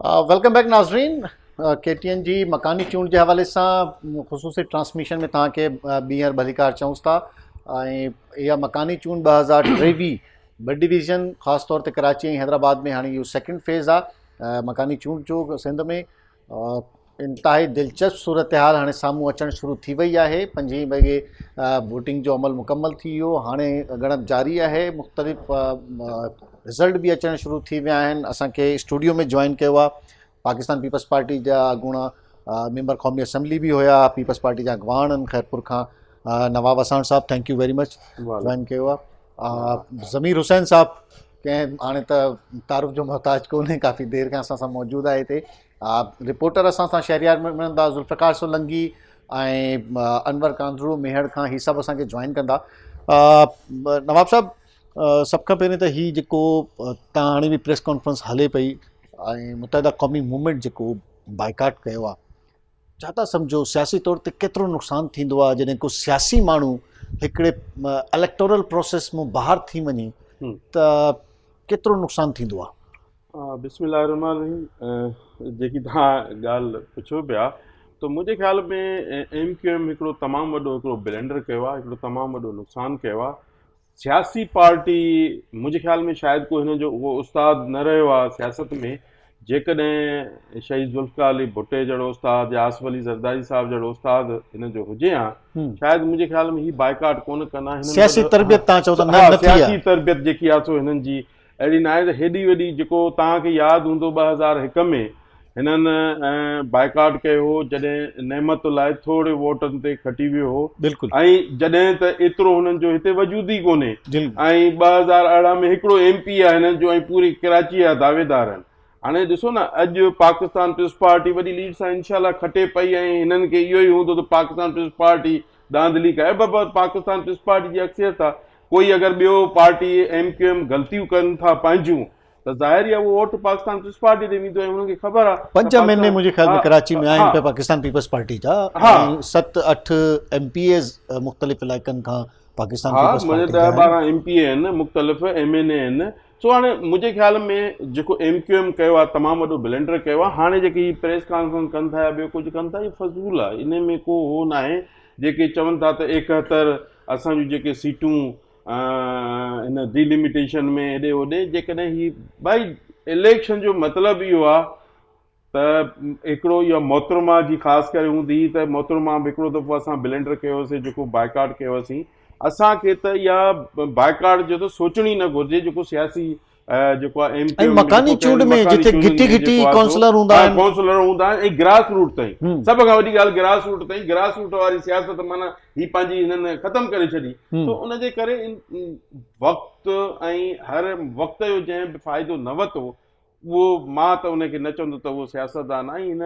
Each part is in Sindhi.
Welcome back ناظرين ڪي ٽي اين جي مڪاني چونڊ جي حوالي سان خصوصي ٽرانسميشن ۾ توهان کي ٻيهر ڀليڪار چئون ٿا ۽ اها مڪاني چونڊ 2023 ٻه ڊويزن خاص طور تي ڪراچي ۽ حيدرآباد ۾ هاڻي اهو سيڪنڊ فيز آهي مڪاني چونڊ جو سنڌ ۾ انتهائي دلچسپ صورتحال هاڻي سامهون اچڻ شروع ٿي وئي آهي پنجين وڳي ووٽنگ جو عمل مڪمل ٿي ويو هاڻي ڳڻپ جاري آهي مختلف رزلٽ به اچڻ شروع ٿي ويا آهن اسانکي اسٽوڊيو ۾ جوائن ڪيو آهي پاڪستان پيپلز پارٽي جا اڳوڻا ميمبر قومي اسيمبلي به هيا پيپلز پارٽي جا اڳواڻ آهن خيرپور کان نواب وساڻ صاحب thank you very much join ڪيو آهي ضمير حسين صاحب ڪنهن هاڻي ته تعارف جو محتاج ڪونهي ڪافي دير کان اسان سان موجود آهي هتي رپورٽر اسان سان شهريار ملندا ذوالفقار سولنگي ۽ انور ڪانڌڙو ميهڙ کان هي سڀ اسان کي جوائن ڪندا نواب صاحب سڀ کان پهرين ته هي جيڪو تان هاڻي به پريس ڪانفرنس هلي پئي ۽ متحده قومي موومينٽ جيڪو بائيڪاٽ ڪيو آهي ڇا ٿا سمجهو سياسي طور تي ڪيترو نقصان ٿيندو آهي جڏهن ڪو سياسي ماڻهو هڪڙي اليڪٽورل پروسيس مون ٻاهر ٿي وڃي ته ڪيترو نقصان ٿيندو آهي بسم الله الرحمن الرحيم جيڪي توهان ڳالهه پڇو پيا ته منهنجي خيال ۾ ايم ڪيو ايم هڪڙو تمام وڏو هڪڙو بلينڊر ڪيو آهي هڪڙو تمام وڏو نقصان ڪيو آهي سياسي پارٽي منهنجي خيال ۾ شايد ڪو هن جو اهو استاد نه رهيو آهي سياست ۾ جيڪڏهن شهيد ذوالفقار علي ڀٽي جهڙو استاد يا آصف علي زرداري صاحب جهڙو استاد هن جو هجي ها شايد منهنجي خيال ۾ هي بائيڪاٽ ڪونه ڪن ها سياسي تربيت تان چئو ته نه ٿي آهي سياسي تربيت جيڪي آهي سو هنن جي اهڙي ناهي ته هيڏي وڏي جيڪو توهان کي ياد هوندو 2001 ۾ هنن بائيڪاٽ ڪيو هو جڏهن نعمت الله ٿوري ووٽن تي کٽي ويو هو بلڪل ۽ جڏهن ته ايترو هنن جو هتي وجود ئي ڪونهي ۽ 2018 ۾ هڪڙو ايم پي آهي هنن جو ۽ پوري ڪراچي جا دعويدار آهن هاڻي ڏسو نه اڄ پاڪستان پيپلز پارٽي وڏي ليڊ سان انشاء الله کٽي پئي ۽ هنن کي اهو ئي هوندو ته پاڪستان پيپلز پارٽي دانڌلي ڪئي بابا پاڪستان پيپلز پارٽي جي اڪثريت آهي ڪوئي اگر ٻيو پارٽي ايم ڪيو ايم غلطيون ڪن ٿا پنهنجون ته ظاهر ئي آهي اهو ووٽ پاڪستان پيپلز پارٽي ڏي ويندو ۽ انهن کي خبر آهي پنج ايم اين اي منهنجي خيال ۾ ڪراچي ۾ آهن پيا پاڪستان پيپلز پارٽي جا ۽ ست اٺ ايم پي ايز مختلف علائقن کان پاڪستان پيپلز پارٽي جا 10 12 ايم پي اي آهن مختلف ايم اين اي آهن سو هاڻي منهنجي خيال ۾ جيڪو ايم ڪيو ايم ڪيو آهي تمام وڏو بلنڊر ڪيو آهي هاڻي جيڪي هي پريس ڪانفرنس ڪن ٿا يا ٻيو ڪجهه ڪن ٿا هي فضول آهي ان ۾ ڪو هو ناهي جيڪي چون ٿا ته 71 اسان جون جيڪي سيٽون ان ڊيلميٽيشن ۾ هيڏي هوڏي جيڪڏهن هي ڀائي اليڪشن جو مطلب اهو آهي ته هڪڙو اها محترمه جي خاص ڪري هوندي هئي ته محترمه به هڪڙو دفعو اسان بلينڊر ڪيو هوسي جيڪو بائيڪاٽ ڪيو هوسين اسان کي ته اها بائيڪاٽ جو ته سوچڻ ئي نه گهرجي جيڪو سياسي جيڪو آهي ايم ڪيو مڪاني چونڊ ۾ جتي گهٽي گهٽي ڪائونسلر هوندا آهن ڪائونسلر هوندا آهن ۽ گراس روٽ تائين سڀ کان وڏي ڳالهه گراس روٽ تائين گراس روٽ واري سياست معنی هي پنهنجي هنن ختم ڪري ڇڏي تو ان جي ڪري وقت ۽ هر وقت جو جنهن به فائدو نه ورتو اهو مان ته ان کي نه چوندس ته اهو سياستدان آهي هن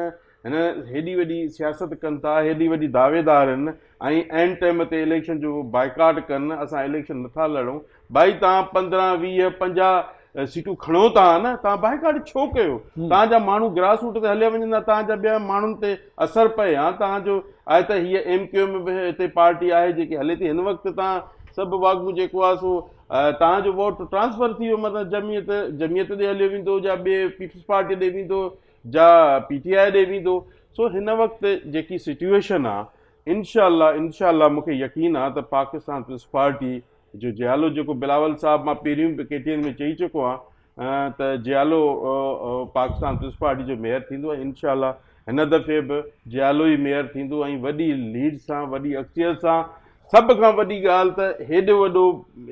هن هيڏي وڏي سياست ڪن ٿا هيڏي وڏي دعويدار آهن ۽ عين ٽائيم تي اليڪشن جو بائيڪاٽ ڪن اسان اليڪشن نٿا لڙون ڀائي توهان 15 20 50 سيٽون کڻو ٿا نه توهان بائيڪاٽ ڇو ڪيو توهان جا ماڻهو گراس روٽ تي هليا وڃن ها توهان جا ٻيا ماڻهن تي اثر پئي ها توهان جو آهي ته هيء ايم ڪيو ايم به هتي پارٽي آهي جيڪي هلي ٿي هن وقت توهان سڀ واڳون جيڪو آهي سو توهان جو ووٽ ٽرانسفر ٿي ويو مطلب جمعيت جمعيت ڏي هليو ويندو يا ٻي پيپلز پارٽي ڏي ويندو جا پي ٽي آء ڏي ويندو سو هن وقت جيڪي سچويشن آ انشاء الله انشاء الله مونکي يقين آ ته پاڪستان پيپلز پارٽي جو جيالو جيڪو بلاول صاحب مان پهريون به ڪي ٽي اين ۾ چئي چڪو آ ته جيالو پاڪستان پيپلز پارٽي جو ميئر ٿيندو ۽ انشاء الله هن دفعي به جيالو ئي ميئر ٿيندو ۽ وڏي ليڊ سان وڏي اڪثريت سان سڀ کان وڏي ڳالهه ته هيڏو وڏو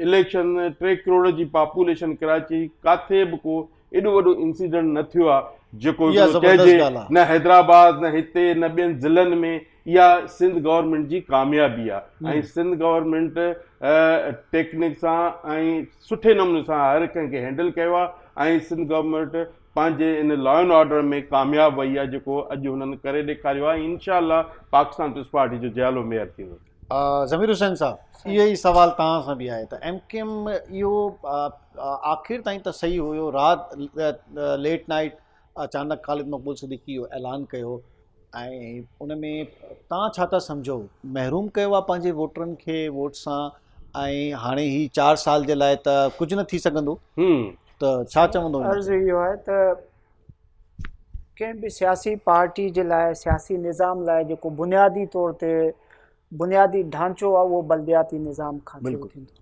اليڪشن 3 ڪروڙ جي پاپوليشن ڪراچي ڪاٿي به ڪو ايڏو وڏو انسيڊنٽ نه ٿيو آهي جيڪو اها هڪڙو زبردست چئجي ڳالهه آهي. نه حيدرآباد نه هتي نه ٻين ضلعن ۾ اها سنڌ گورنمينٽ جي ڪاميابي آهي ۽ سنڌ گورنمينٽ ٽيڪنڪ سان ۽ سٺي نموني سان هر ڪنهن کي هينڊل ڪيو آهي ۽ سنڌ گورنمينٽ پنهنجي ان لا اينڊ آرڊر ۾ ڪامياب وئي آهي جيڪو اڄ هنن ڪري ڏيکاريو آهي ۽ انشاء الله پاڪستان پيپلز پارٽي جو جيالو ميئر ٿيندو. ضمير حسين صاحب اهو ئي سوال توهان سان به آهي ته ايم ڪيو ايم اهو آخر تائين ته صحيح هيو رات ليٽ نائيٽ اچانڪ خالد مقبول صديقي اهو اعلان ڪيو ۽ ان ۾ توهان ڇا ٿا سمجهو محروم ڪيو آهي پنهنجي ووٽرن کي ووٽ سان ۽ هاڻي هي چار سال جي لاء ته ڪجهه نه ٿي سگهندو ته ڇا چوندو عرض اهو آهي ته ڪنهن به سياسي پارٽي جي لاء سياسي نظام لاء جيڪو بنيادي طور تي بنيادي ڍانچو آهي اهو بلدياتي نظام کان شروع ٿيندو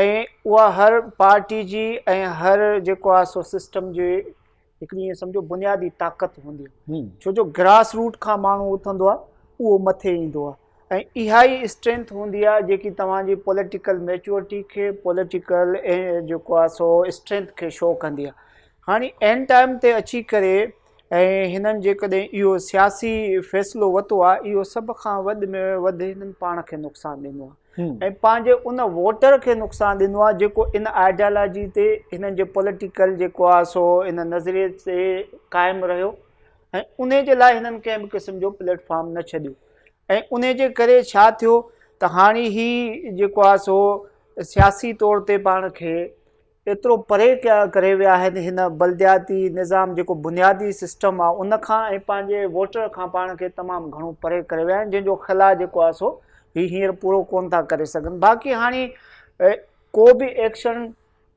۽ اها هر پارٽي جي ۽ هر جيڪو آهي سو سسٽم جي هڪڙي ائين سمجهو بنيادي طاقت هوندي آهي ڇو جو گراس روٽ کان ماڻهو اٿندو آهي اهو مٿي ايندو آهي ۽ اها ئي اسٽرينٿ هوندي آهي جيڪي توهان جي پوليٽيڪل ميچورٽي کي پوليٽيڪل جيڪو آهي سو اسٽرينٿ کي شو ڪندي آهي هاڻي اينڊ ٽائيم تي اچي ڪري ۽ هنن جيڪڏهن اهو سياسي فيصلو وتو آهي اهو سڀ کان وڏ ۾ وڌ هنن پاڻ کي نقصان ڏنو آهي ۽ پنهنجي ان ووٽر کي نقصان ڏنو آهي جيڪو ان آئيڊيالاجي تي هنن جي پوليٽيڪل جيڪو آهي سو ان نظريي تي قائم رهيو ۽ ان جي لاء هنن ڪنهن به قسم جو پليٽ فارم نه ڇڏيو ۽ ان جي ڪري ڇا ٿيو ته هاڻي هي جيڪو آهي سو سياسي طور تي پاڻ کي ايترو پري ڪري ويا آهن هن بلدياتي نظام جيڪو بنيادي سسٽم آهي ان کان ۽ پنهنجي ووٽر کان پاڻ کي تمام گهڻو پري ڪري ويا آهن جنهن جو خلا جيڪو آهي سو هي هينئر پورو ڪون ٿا ڪري سگهن باقي هاڻي ڪو به ايڪشن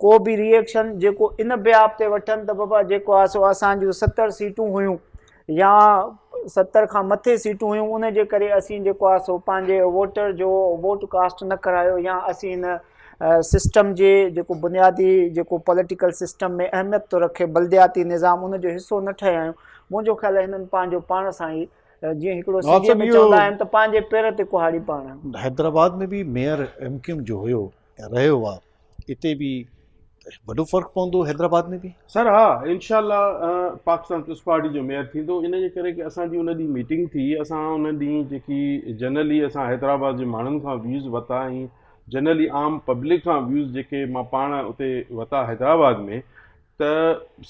ڪو به ري ايڪشن جيڪو ان بيهاف تي وٺن ته بابا جيڪو آهي سو اسان جون 70 سيٽون هيون يا 70 کان مٿي سيٽون هيون ان جي ڪري اسين جيڪو آهي سو پنهنجي ووٽر جو ووٽ ڪاسٽ نه ڪرايو يا اسين هن سسٽم جي جيڪو بنيادي جيڪو پوليٽيڪل سسٽم ۾ اهميت ٿو رکي بلدياتي نظام ان جو حصو نه ٺهيا آهيون منهنجو خيال آهي هنن پنهنجو پاڻ سان ئي جيئن هڪڙو سنڌيء ۾ چوندا آهن ته پنهنجي پير تي ڪهاڙي پاڻ هڻي. حيدرآباد ۾ به ميئر ايم ڪيو ايم جو هيو رهيو آ اتي به وڏو فرق پوندو حيدرآباد ۾ به. سر ها انشاء الله پاڪستان پيپلز پارٽي جو ميئر ٿيندو ان جي ڪري ڪي اسان جي ان ڏينهن ميٽنگ ٿي اسان ان ڏينهن جيڪي جنرلي اسان حيدرآباد جي ماڻهن کان ويوز وتا ۽ جنرلي عام پبلڪ کان ويوز جيڪي مان پاڻ اتي وتا حيدرآباد ۾ ته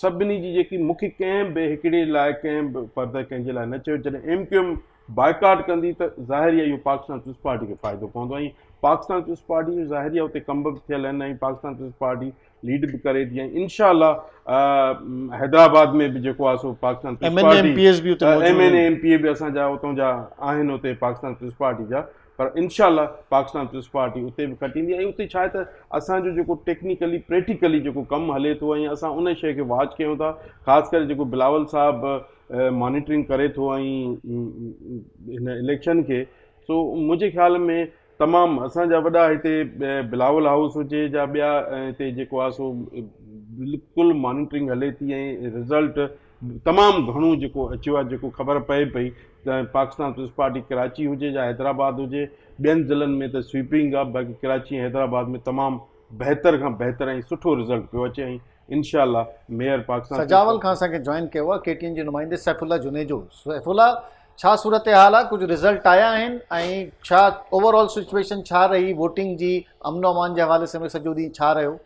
سڀني جي جيڪي مونکي ڪنهن به هڪڙي لاء ڪنهن به فرد ڪنهن جي لاء نه چيو جڏهن ايم ڪيو ايم بائيڪاٽ ڪندي ته ظاهر ئي اهو پاڪستان پيپلز پارٽي کي فائدو پوندو ۽ پاڪستان پيپلز پارٽي جو ظاهر ئي اتي ڪم به ٿيل آهن ۽ پاڪستان پيپلز پارٽي ليڊ به ڪري ٿي ۽ انشاء الله حيدرآباد ۾ به جيڪو آهي سو Pakistan peoples party M N A M P A به اسان جا اتان جا آهن اتي پاڪستان پيپلز پارٽي جا پر انشاء الله پاڪستان پيپلز پارٽي اتي به کٽيندي ۽ اتي ڇا آهي ته اسان جو جيڪو ٽيڪنيڪلي پريڪٽيڪلي جيڪو ڪم هلي ٿو ۽ اسان ان شيء کي واچ ڪيون ٿا خاص ڪري جيڪو بلاول صاحب مانيٽرنگ ڪري ٿو ۽ هن اليڪشن کي سو منهنجي خيال ۾ تمام اسان جا وڏا هتي بلاول هائوس هجي جا ٻيا هتي جيڪو آهي سو بلڪل مانيٽرنگ هلي ٿي ۽ رزلٽ تمام گهڻو جيڪو اچيو آهي جيڪو خبر پئي پئي ته پاڪستان پيپلز پارٽي ڪراچي هجي يا حيدرآباد هجي ٻين ضلعن ۾ ته سوئپنگ آهي باقي ڪراچي ۽ حيدرآباد ۾ تمام بهتر کان بهتر ۽ سٺو رزلٽ پيو اچي ۽ انشاء الله ميئر پاڪستان سجاول کان اسان کي جوائن ڪيو آهي ڪي ٽي اين جي نمائندي سيف الله جونيجو. سيف الله ڇا صورتحال آهي ڪجهه رزلٽ آيا آهن ۽ ڇا اوور آل سچويشن ڇا رهي ووٽنگ جي امن و امان جي حوالي سان سڄو ڏينهن ڇا رهيو؟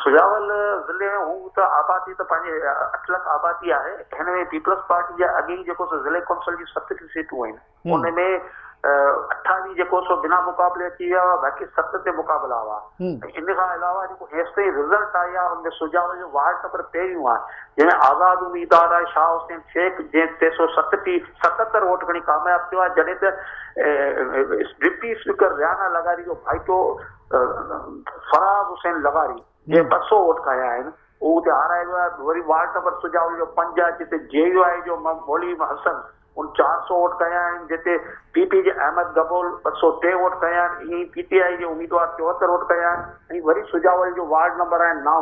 سجاول ضلعي ۾ هو ته آبادي ته پنهنجي اٺ لک آبادي آهي هن ۾ پيپلز پارٽي جا اڳي ئي جيڪو سو ضلعي ڪونسل جون 37 سيٽون آهن ان ۾ 28 جيڪو سو بنا مقابلي اچي ويا هئا باقي ست تي مقابلا هئا ۽ ان کان علاوه جيڪو هيستائين رزلٽ آئي آهي ان ۾ سجاول جو وارڊ نمبر پهريون آهي جنهن ۾ آزاد اميدوار آهي شاهه حسين شيخ جنهن ٽي سو ستٽيهه ستتر ووٽ کڻي ڪامياب ٿيو آهي جڏهن ته ڊپٽي اسپيڪر ريحانه لغاري جو ڀائيٽو فراز حسين لغاري جنهن 200 ووٽ کنيا آهن اهو اتي هارائي ويو آهي وري وارڊ نمبر سجاول جو پنج آهي جتي جي يو آء جو مولوي حسن ان 400 ووٽ کنيا آهن جتي پي پي جي احمد گبول 203 ووٽ کنيا آهن ائين ئي پي ٽي آء جي اميدوار 74 ووٽ کنيا آهن ۽ وري سجاول جو وارڊ نمبر آهي نو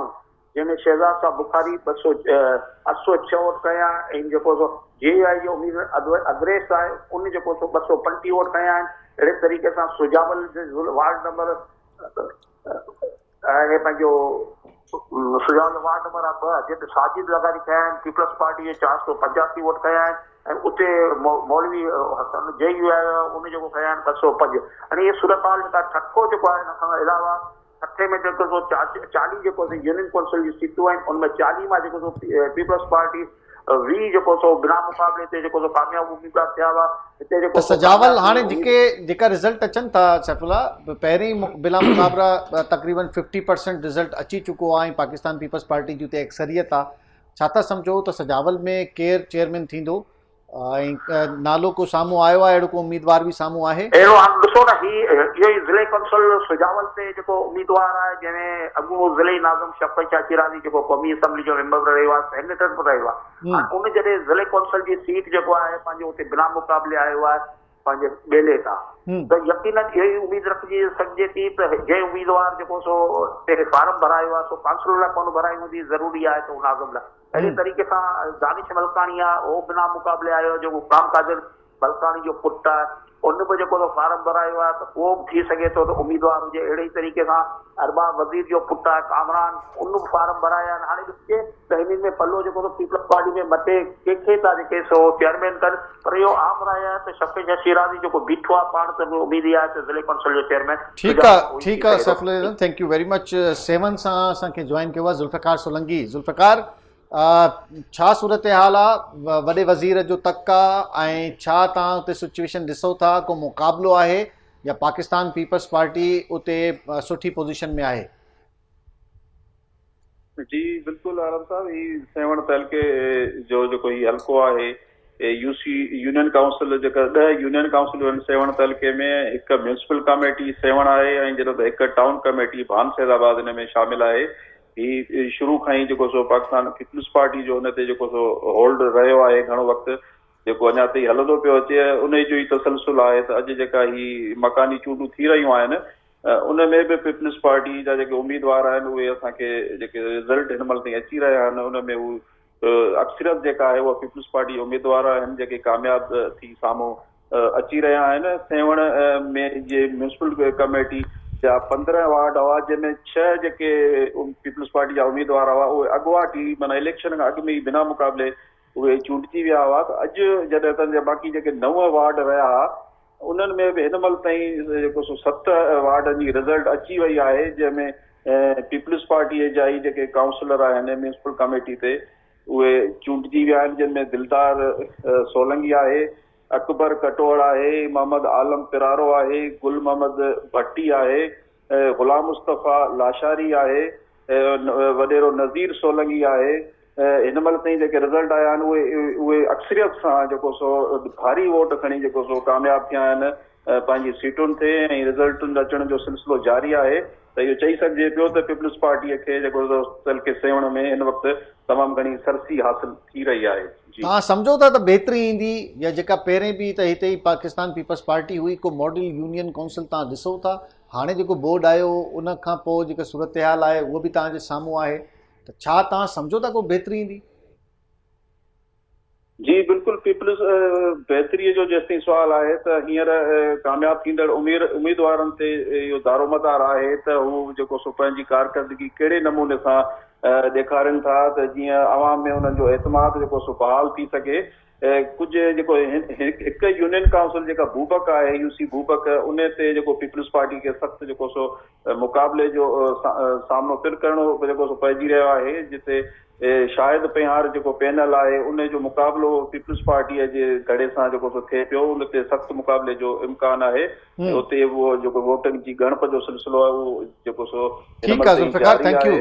جنهن ۾ شهزاد صاحب بخاري 806 ووٽ کنيا ۽ جيڪو سو جي يو آء جي اميدوار ادريس آهي ان جيڪو سو 235 ووٽ کنيا آهن اهڙي طريقي سان سجاول جو وارڊ نمبر آهي پنهنجو سجاول جو وارڊ نمبر آهي 2 جتي ساجد لغاري کنيا آهن پيپلز پارٽي جي 485 ووٽ کنيا آهن ۽ اتي مولوي حسن جي يو آء ان جيڪو کنيا آهن 205 هاڻي هي صورتحال جيڪا ٺٽو جيڪو آهي ان کان علاوه ٺٽي ۾ جيڪو سو 40 جيڪو سو يونين ڪونسل جون سيٽون آهن ان ۾ 40 مان جيڪو سو پيپلز پارٽي 20 جيڪو سو بنا مقابلي تي جيڪو سو ڪامياب اميدوار ٿيا هئا هتي جيڪو ته سجاول هاڻي جيڪي جيڪا رزلٽ اچن ٿا سيف الله پهرين بلا مقابله تقريبن 50% رزلٽ اچي چڪو آهي ۽ پاڪستان پيپلز پارٽي جي اتي اڪثريت آهي ڇا ٿا سمجهو ته سجاول ۾ ڪير چيئرمين ٿيندو؟ ۽ نالو ڪو سامهون آيو آهي اهڙو ڪو اميدوار به سامهون آهي؟ اهڙو هاڻ ڏسو نه هي اهو ئي ضلعي ڪونسل سجاول تي جيڪو اميدوار آهي جنهن ۾ اڳوڻو ضلعي ناظم شفقت شاهه شيرازي جيڪو قومي اسيمبلي جو ميمبر به رهيو آهي سينيٽر به رهيو آهي هاڻ ان جڏهن ضلعي ڪونسل جي سيٽ جيڪو آهي پنهنجو اتي بنا مقابلي آيو آهي پنهنجي ٻيلي تان ته يقينن اهو ئي اميد رکجي سگهجي ٿي ته جنهن اميدوار جيڪو سو اتي فارم ڀرايو آهي سو ڪائونسلر لاء ڪونه ڀرائي هوندي ضروري آهي ته هو ناظم لاء اهڙي طريقي سان دانش ملڪاڻي آ اهو بنا مقابلي آيو آ جيڪو غلام قادر ملڪاڻي جو پٽ آ ان به جيڪو سو فارم ڀرايو آ ته اهو به ٿي سگهي ٿو ته اميدوار هجي اهڙي ئي طريقي سان ارباب وزير جو پٽ آ ڪامران ان به فارم ڀرايا آهن هاڻي ڏسجي ته هنن ۾ پلو جيڪو سو پيپلز پارٽي ۾ مٽي ڪنهن کي ٿا جيڪي سو چيئرمين ڪن پر اهو عام راء آهي ته شفيع شاهه شيرازي جيڪو بيٺو آ پاڻ ته اميد اها آهي ته ضلعي ڪونسل جو چيئرمين ٺيڪ آ ٺيڪ آ Saif Ullah thank you very much Sehwan سان اسان کي جوائن ڪيو آ ذوالفقار سولنگي ذوالفقار ڇا صورتحال آ وڏي وزير جو تڪ آ ۽ ڇا تان اتي سچويشن ڏسو ٿا ڪو مقابلو آهي يا پاڪستان پيپلز پارٽي اتي سٺي پوزيشن ۾ آهي. جي بلڪل عالم صاحب هي سيوهڻ تعلقي جو جيڪو هي حلقو آهي يو سي يونين ڪائونسل جيڪا ڏهه يونين ڪائونسلون آهن سيوهڻ تعلقي ۾ هڪ ميونسپل ڪاميٽي سيوهڻ آهي ۽ جڏهن ته هڪ ٽائون ڪميٽي ڀان سيد آباد ان ۾ شامل آهي هي شروع کان ئي جيڪو سو پاڪستان پيپلز پارٽي جو هن تي جيڪو سو هولڊ رهيو آهي گهڻو وقت جيڪو اڃا تائين هلندو پيو اچي انهي جو ئي تسلسل آهي ته اڄ جيڪا هي مڪاني چونڊون ٿي رهيون آهن ان ۾ به پيپلز پارٽي جا جيڪي اميدوار آهن اهي اسان کي جيڪي رزلٽ هن مهل تائين اچي رهيا آهن ان ۾ هو اڪثريت جيڪا آهي اها پيپلز پارٽي اميدوار آهن جيڪي ڪامياب ٿي سامهون اچي رهيا آهن سيوهڻ ۾ جي ميونسپل ڪميٽي جا 15 وارڊ هئا جنهن ۾ 6 جيڪي پيپلز پارٽي جا اميدوار هئا اهي اڳواٽ ئي معنيٰ اليڪشن کان اڳ ۾ ئي بنا مقابلي اهي چونڊجي ويا هئا ته اڄ جڏهن تن جا باقي جيڪي نو وارڊ رهيا ها انهن ۾ به هن مهل تائين جيڪو سو ست وارڊن جي رزلٽ اچي وئي آهي جنهن ۾ پيپلز پارٽي جا ئي جيڪي ڪائونسلر آهن ميونسپل ڪميٽي تي اهي چونڊجي ويا آهن جن ۾ دلدار سولنگي آهي اڪبر ڪٽوهڙ آهي محمد عالم پرارو آهي گل محمد ڀٽي آهي غلام مصطفيٰ لاشاري آهي وڏيرو نذير سولنگي آهي هن مهل تائين جيڪي رزلٽ آيا آهن اهي اهي اڪثريت سان جيڪو سو ڀاري ووٽ کڻي جيڪو سو ڪامياب ٿيا آهن پنهنجي سيٽن تي ۽ رزلٽن اچڻ جو سلسلو جاري آهي ته اهو چئي سگهجي پيو ته پيپلز پارٽي کي جيڪو سو تعلقي سيوهڻ ۾ هن وقت تمام گهڻي سرسي حاصل ٿي رهي آهي جي. توهان سمجهو ٿا ته بهتري ايندي يا جيڪا پهرين به ته هتي ئي پاڪستان پيپلز پارٽي هئي ڪو ماڊل يونين ڪونسل توهان ڏسو ٿا هاڻي جيڪو بورڊ آيو ان کان پوء جيڪا صورتحال آهي اهو به توهان جي سامهون آهي ته ڇا توهان سمجهو ٿا ڪو بهتري ايندي؟ جي بلڪل پيپلز بهتري جو جيستائين سوال آهي ته هينئر ڪامياب ٿيندڙ اميدوارن تي اهو دارومدار آهي ته هو جيڪو سو پنهنجي ڪارڪردگي ڪهڙي نموني سان ڏيکارين ٿا ته جيئن عوام ۾ انهن جو اعتماد جيڪو سو بحال ٿي سگهي ڪجهه جيڪو هڪ يونين ڪائونسل جيڪا بوبڪ آهي يو سي بوبڪ ان تي جيڪو پيپلز پارٽي کي سخت جيڪو سو مقابلي جو سامنو پڻ ڪرڻو جيڪو سو پئجي رهيو آهي جتي شاهد پيهار جيڪو پينل آهي ان جو مقابلو پيپلز پارٽي جي ڌڙي سان جيڪو سو ٿئي پيو ان تي سخت مقابلي جو امڪان آهي اتي اهو جيڪو ووٽن جي ڳڻپ جو سلسلو آهي اهو جيڪو سو ٺيڪ آهي Zulfiqar thank you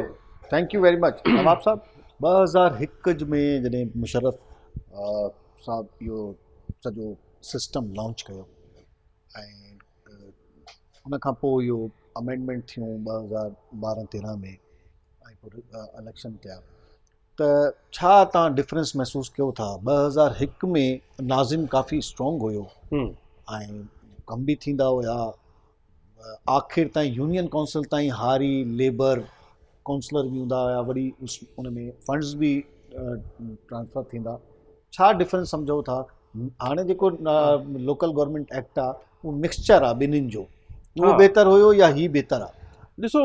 thank you very much Nawab صاحب 2001 ۾ جڏهن مشرف صاحب اهو سڄو سسٽم لانچ ڪيو ۽ ان کان پوء اهو امينڊمينٽ ٿيون 2012 13 ۾ ۽ پوء اليڪشن ٿيا ته ڇا تان ڊفرنس محسوس ڪيو ٿا 2001 ۾ ناظم ڪافي اسٽرانگ هيو ۽ ڪم به ٿيندا هيا آخر تائين يونين ڪائونسل تائين هاري ليبر ڪائونسلر به هوندا هيا وري ان ۾ فنڊز به ٽرانسفر ٿيندا ڇا ڊفرنس سمجهو ٿا هاڻي جيڪو لوڪل گورنمينٽ ايڪٽ آ اهو مڪسچر آ ٻنهين جو اهو بهتر هيو يا هي بهتر آ ڏسو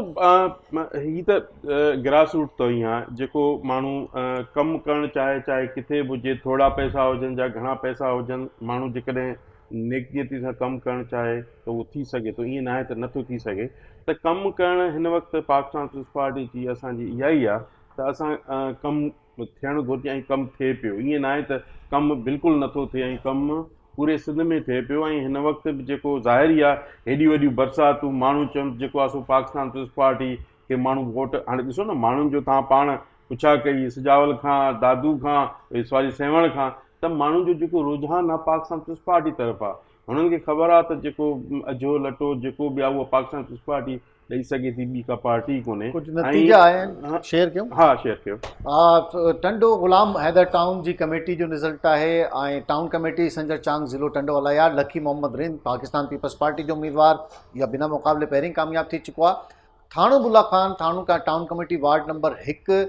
هي ته گراس روٽ تو ئي آ جيڪو ماڻهو ڪم ڪرڻ چاهي چاهي ڪٿي به هجي ٿورا پئسا هجن يا گهڻا پئسا هجن ماڻهو جيڪڏهن نيڪ نيتي سان ڪم ڪرڻ چاهي ته اهو ٿي سگهي ٿو ائين ناهي ته نٿو ٿي سگهي ته ڪم ڪرڻ هن وقت پاڪستان پيپلز پارٽي جي اسان جي اها ئي آهي ته اسان ڪم ٿيڻ گهرجي ۽ ڪم ٿئي پيو ائين ناهي ته ڪم بلڪل نٿو ٿئي ۽ ڪم پوري سنڌ ۾ ٿئي پيو ۽ هن وقت به جيڪو ظاهر ئي آهي هيڏيون وڏيون برساتون ماڻهو چون جيڪو آهي سو پاڪستان پيپلز پارٽي کي ماڻهو ووٽ هاڻي ڏسو نه ماڻهن جو تان پاڻ پڇا ڪئي سجاول کان دادو کان سواري سيوهڻ کان ته ماڻهن جو جيڪو رجحان آهي پاڪستان پيپلز پارٽي طرف آهي. هنن کي خبر آهي ته جيڪو اجهو لٽو جيڪو به آهي اهو پاڪستان پيپلز پارٽي ڏئي سگهي ٿي، ٻي ڪا پارٽي ئي ڪونهي. ڪجهه نتيجا آيا آهن شيئر ڪيون؟ ها شيئر ڪيو. ٽنڊو غلام حيدر ٽائون جي ڪميٽي جو رزلٽ آهي ۽ ٽائون ڪميٽي سنجر چانگ ضلعو ٽنڊو الهيار لکي محمد رند پاڪستان پيپلز پارٽي جو اميدوار اها بنا مقابلي پهرين ڪامياب ٿي چڪو آهي. ٿاڻو بلا خان ٿاڻو ٽائون ڪميٽي وارڊ نمبر 1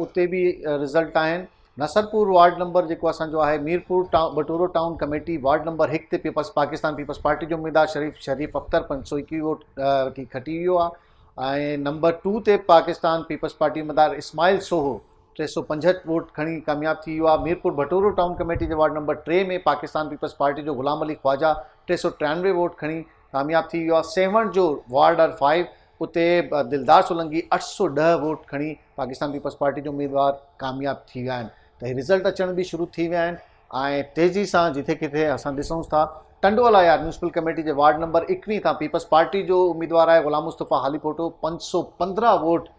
اتي به رزلٽ آهن. نصرپور وارڊ نمبر جيڪو اسان جو آهي Mirpur Bathoro town committee ward number 1 تي پيپلز پاڪستان پيپلز پارٽي جو اميدوار شريف شريف اختر 521 ووٽ وٺي کٽي ويو آهي ۽ نمبر 2 تي پاڪستان پيپلز پارٽي اميدوار اسماعيل سوهو 365 ووٽ کڻي ڪامياب ٿي ويو آهي. ميرپور بٽورو ٽائون ڪميٽي جي ward number 3 ۾ Pakistan peoples party جو غلام علي خواجه 393 ووٽ کڻي ڪامياب ٿي ويو آهي. سيوهڻ جو وارڊ آر 5 اتي دلدار سولنگي 810 ووٽ کڻي پاڪستان پيپلز پارٽي جو اميدوار ڪامياب ٿي ويا آهن ته هي رزلٽ اچڻ به شروع ٿي ويا آهن ۽ تيزي سان جٿي ڪٿي اسان ڏسون ٿا ٽنڊو الهيار ميونسپل ڪميٽي جي وارڊ نمبر 21 تان پيپلز پارٽي جو اميدوار آهي غلام مصطفيٰ هاليپوٽو 515 ووٽ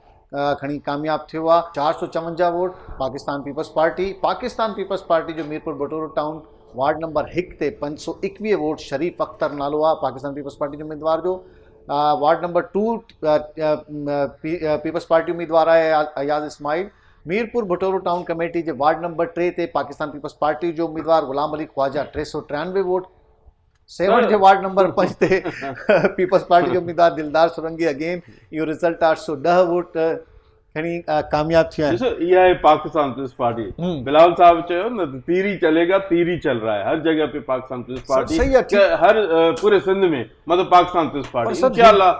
کڻي ڪامياب ٿيو آهي 454 vote Pakistan peoples party Pakistan peoples party جو Mirpur Bathoro town ward number 1 تي 521 ووٽ شريف اختر نالو آهي پاڪستان پيپلز پارٽي جو اميدوار جو وارڊ نمبر 2 پيپلز پارٽي اميدوار آهي اياز اسماعيل ميرپور ڀٽورو ٽائون ڪميٽي جي وارڊ نمبر 3 تي پاڪستان پيپلز پارٽي جو اميدوار غلام علي خواجه 393 ووٽ سيوهڻ جي وارڊ نمبر 5 تي پيپلز پارٽي جو اميدوار دلدار سرنگي اگين اهو رزلٽ 810 ووٽ کڻي ڪامياب ٿيا آهن. ڏسو اها آهي پاڪستان پيپلز پارٽي بلاول صاحب چيو نه ته تير هي چلي گا تير هي چل رها هي هر جگهه پي پاڪستان پيپلز پارٽي صحيح آهي هر پوري سنڌ ۾ مطلب پاڪستان پيپلز پارٽي انشاء الله.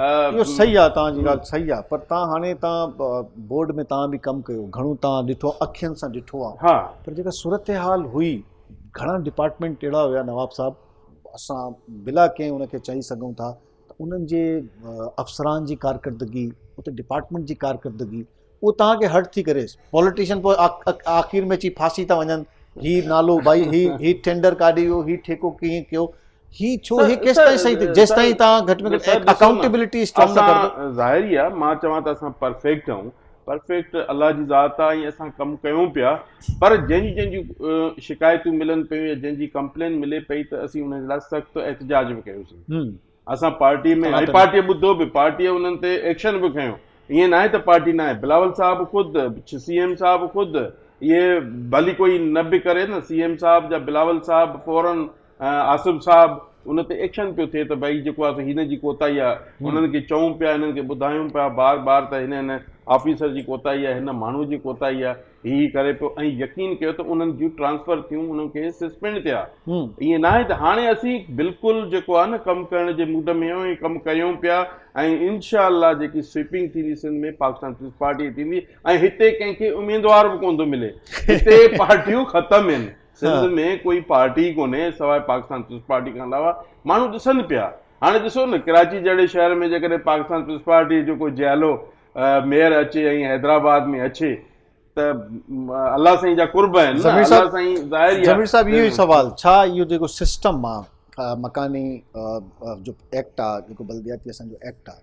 اهو صحيح آهي توهان جي ڳالهه صحيح آهي پر توهان هاڻي توهان بورڊ ۾ توهان به ڪم ڪيو گهڻو توهان ڏٺو اکين سان ڏٺو آهي پر جيڪا صورتحال هئي گهڻا ڊپارٽمينٽ اهڙا هيا نواب صاحب اسان بلا ڪنهن ان کي چئي سگهون ٿا ته انهن جي افسران جي ڪارڪردگي اتي ڊپارٽمينٽ جي ڪارڪردگي اهو توهان کي هرٽ ٿي ڪري پوليٽيشن پوء آخر ۾ اچي ڦاسي ٿا وڃن هي نالو ڀائي هي هي ٽينڊر ڪاڏي ويو هي ٺيڪو ڪيئن ڪيو هي ڇو هي ڪيستائين صحيح ٿي جيستائين توهان گهٽ ۾ گهٽ اڪائونٽيبلٽي اسٽرانگ نه ڪرندو ظاهر ئي آهي مان چوان ته اسان پرفيڪٽ آهيون پرفيڪٽ الله جي ذات آهي ۽ اسان ڪم ڪيون پيا پر جنهن جي جنهن جون شڪايتون ملن پيون يا جنهن جي ڪمپلين ملي پئي ته اسين انهن جي لاء سخت احتجاج به ڪيوسين اسان پارٽي ۾ ۽ پارٽي ٻڌو به پارٽي انهن تي ايڪشن به کنيو ائين ناهي ته پارٽي ناهي بلاول صاحب خود سي ايم صاحب خود اهي ڀلي ڪوئي نه به ڪري نه سي ايم صاحب جا بلاول صاحب فورن آصف صاحب ان تي ايڪشن پيو ٿئي ته ڀائي جيڪو آهي هن جي ڪوتاهي آهي انهن کي چئون پيا انهن کي ٻڌايون پيا بار بار ته هن هن آفيسر جي ڪوتاهي آهي هن ماڻهو جي ڪوتاهي آهي هي هي ڪري پيو ۽ يقين ڪيو ته انهن جون ٽرانسفر ٿيون انهن کي سسپينڊ ٿيا ائين ناهي ته هاڻي اسين بلڪل جيڪو آهي نه ڪم ڪرڻ جي موڊ ۾ آهيون ۽ ڪم ڪيون پيا ۽ انشاء الله جيڪي سوئپنگ ٿيندي سنڌ ۾ پاڪستان پيپلز پارٽي ٿيندي ۽ هتي ڪنهن کي اميدوار به ڪونه ٿو ملي هتي پارٽيون ختم آهن سنڌ ۾ ڪوئي پارٽي ئي ڪونهي سواء پاڪستان پيپلز پارٽي کان علاوه ماڻهو ڏسن پيا هاڻي ڏسو نه ڪراچي جهڙي شهر ۾ جيڪڏهن پاڪستان پيپلز پارٽي جو ڪو جيالو ميئر اچي ۽ حيدرآباد ۾ اچي ته الله سائين جا قرب آهن نه الله سائين ظاهر ئي ضمير صاحب اهو ئي سوال ڇا اهو جيڪو سسٽم آ مڪاني جو ايڪٽ آ جيڪو بلدياتي اسان جو ايڪٽ آ